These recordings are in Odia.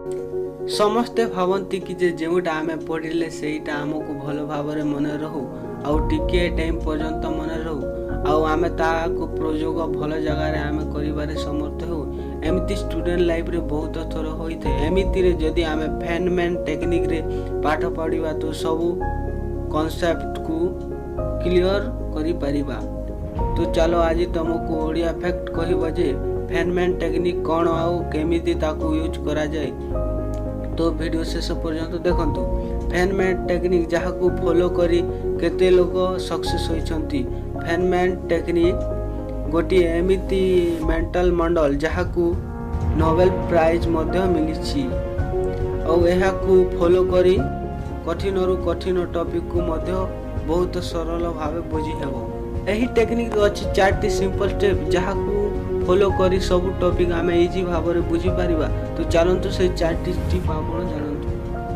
ସମସ୍ତେ ଭାବନ୍ତି କି ଯେ ଯେଉଁଟା ଆମେ ପଢ଼ିଲେ ସେଇଟା ଆମକୁ ଭଲ ଭାବରେ ମନେ ରହୁ ଆଉ ଟିକିଏ ଟାଇମ୍ ପର୍ଯ୍ୟନ୍ତ ମନେ ରହୁ ଆଉ ଆମେ ତାହାକୁ ପ୍ରୟୋଗ ଭଲ ଜାଗାରେ ଆମେ କରିବାରେ ସମର୍ଥ ହେଉ। ଏମିତି ଷ୍ଟୁଡେଣ୍ଟ ଲାଇଫରେ ବହୁତ ଥର ହୋଇଥାଏ। ଏମିତିରେ ଯଦି ଆମେ ଫେନମେନ୍ ଟେକ୍ନିକ୍ରେ ପାଠ ପଢ଼ିବା ତ ସବୁ କନସେପ୍ଟକୁ କ୍ଲିଅର କରିପାରିବା। ତ ଚାଲ, ଆଜି ତମକୁ ଓଡ଼ିଆ ଫ୍ୟାକ୍ଟ କହିବ ଯେ ଫେନମେନ୍ ଟେକ୍ନିକ୍ କ'ଣ ଆଉ କେମିତି ତାକୁ ୟୁଜ୍ କରାଯାଏ। ତ ଭିଡ଼ିଓ ଶେଷ ପର୍ଯ୍ୟନ୍ତ ଦେଖନ୍ତୁ। ଫେନମେନ୍ ଟେକ୍ନିକ୍, ଯାହାକୁ ଫଲୋ କରି କେତେ ଲୋକ ସକ୍ସେସ୍ ହୋଇଛନ୍ତି। ଫେନମେନ୍ ଟେକ୍ନିକ୍ ଗୋଟିଏ ଏମିତି ମେଣ୍ଟାଲ ମଡେଲ, ଯାହାକୁ ନୋବେଲ ପ୍ରାଇଜ୍ ମଧ୍ୟ ମିଳିଛି ଆଉ ଏହାକୁ ଫଲୋ କରି କଠିନରୁ କଠିନ ଟପିକକୁ ମଧ୍ୟ ବହୁତ ସରଳ ଭାବେ ବୁଝି ହେବ। ଏହି ଟେକ୍ନିକ୍ ଅଛି ଚାରିଟି ସିମ୍ପଲ ଷ୍ଟେପ୍, ଯାହାକୁ ଫଲୋ କରି ସବୁ ଟପିକ୍ ଆମେ ଇଜି ଭାବରେ ବୁଝିପାରିବା। ତ ଚାଲନ୍ତୁ, ସେ ଚାରିଟି ଷ୍ଟେପ୍ ଆପଣ ଜାଣନ୍ତୁ।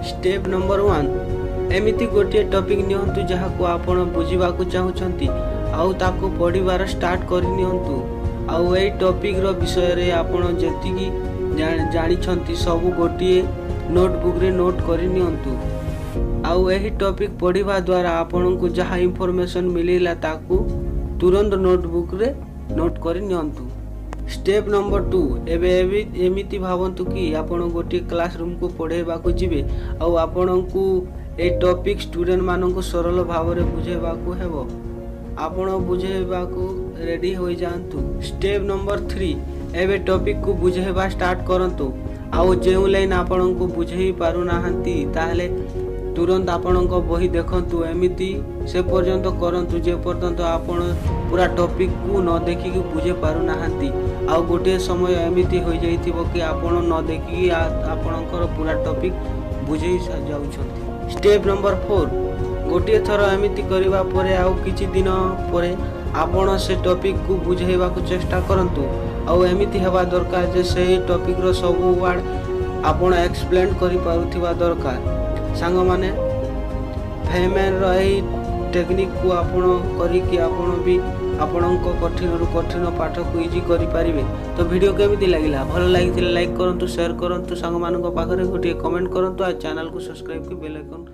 ଷ୍ଟେପ୍ ନମ୍ବର 1: ଏମିତି ଗୋଟିଏ ଟପିକ୍ ନିଅନ୍ତୁ ଯାହାକୁ ଆପଣ ବୁଝିବାକୁ ଚାହୁଁଛନ୍ତି ଆଉ ତାକୁ ପଢ଼ିବାର ଷ୍ଟାର୍ଟ କରିନିଅନ୍ତୁ। ଆଉ ଏଇ ଟପିକ୍ର ବିଷୟରେ ଆପଣ ଯେତିକି ଜାଣିଛନ୍ତି, ସବୁ ଗୋଟିଏ ନୋଟବୁକ୍ରେ ନୋଟ୍ କରିନିଅନ୍ତୁ। ଆଉ ଏହି ଟପିକ୍ ପଢ଼ିବା ଦ୍ୱାରା ଆପଣଙ୍କୁ ଯାହା ଇନଫର୍ମେସନ୍ ମିଳିଲା, ତାକୁ ତୁରନ୍ତ ନୋଟବୁକ୍ରେ ନୋଟ୍ କରି ନିଅନ୍ତୁ। ଷ୍ଟେପ୍ ନମ୍ବର 2: ଏବେ ଏମିତି ଭାବନ୍ତୁ କି ଆପଣ ଗୋଟିଏ କ୍ଲାସ୍ ରୁମ୍କୁ ପଢ଼େଇବାକୁ ଯିବେ ଆଉ ଆପଣଙ୍କୁ ଏଇ ଟପିକ୍ ଷ୍ଟୁଡେଣ୍ଟମାନଙ୍କୁ ସରଳ ଭାବରେ ବୁଝେଇବାକୁ ହେବ। ଆପଣ ବୁଝେଇବାକୁ ରେଡ଼ି ହୋଇଯାଆନ୍ତୁ। ଷ୍ଟେପ୍ ନମ୍ବର 3: ଏବେ ଟପିକ୍କୁ ବୁଝେଇବା ଷ୍ଟାର୍ଟ କରନ୍ତୁ। ଆଉ ଯେଉଁ ଲାଇନ୍ ଆପଣଙ୍କୁ ବୁଝେଇ ପାରୁନାହାନ୍ତି, ତାହେଲେ ତୁରନ୍ତ ଆପଣଙ୍କ ବହି ଦେଖନ୍ତୁ। ଏମିତି ସେ ପର୍ଯ୍ୟନ୍ତ କରନ୍ତୁ ଯେ ପର୍ଯ୍ୟନ୍ତ ଆପଣ ପୁରା ଟପିକ୍କୁ ନ ଦେଖିକି ବୁଝେଇ ପାରୁନାହାନ୍ତି। ଆଉ ଗୋଟିଏ ସମୟ ଏମିତି ହୋଇଯାଇଥିବ କି ଆପଣ ନ ଦେଖିକି ଆପଣଙ୍କର ପୁରା ଟପିକ୍ ବୁଝେଇ ଯାଉଛନ୍ତି। ଷ୍ଟେପ୍ ନମ୍ବର 4: ଗୋଟିଏ ଥର ଏମିତି କରିବା ପରେ ଆଉ କିଛି ଦିନ ପରେ ଆପଣ ସେ ଟପିକ୍କୁ ବୁଝେଇବାକୁ ଚେଷ୍ଟା କରନ୍ତୁ। ଆଉ ଏମିତି ହେବା ଦରକାର ଯେ ସେହି ଟପିକ୍ର ସବୁ ୱାର୍ଡ଼ ଆପଣ ଏକ୍ସପ୍ଲେନ୍ କରିପାରୁଥିବା ଦରକାର। ସାଙ୍ଗମାନେ, ଫେନମ୍ୟାନ୍ର ଏହି ଟେକ୍ନିକ୍କୁ ଆପଣ କରିକି ଆପଣ ବି ଆପଣଙ୍କ କଠିନରୁ କଠିନ ପାଠକୁ ଇଜି କରିପାରିବେ। ତ ଭିଡ଼ିଓ କେମିତି ଲାଗିଲା? ଭଲ ଲାଗିଥିଲେ ଲାଇକ୍ କରନ୍ତୁ, ସେୟାର କରନ୍ତୁ ସାଙ୍ଗମାନଙ୍କ ପାଖରେ, ଗୋଟିଏ କମେଣ୍ଟ କରନ୍ତୁ ଆଉ ଚ୍ୟାନେଲକୁ ସବସ୍କ୍ରାଇବ୍ କରି ବେଲ୍ ଆଇକନ୍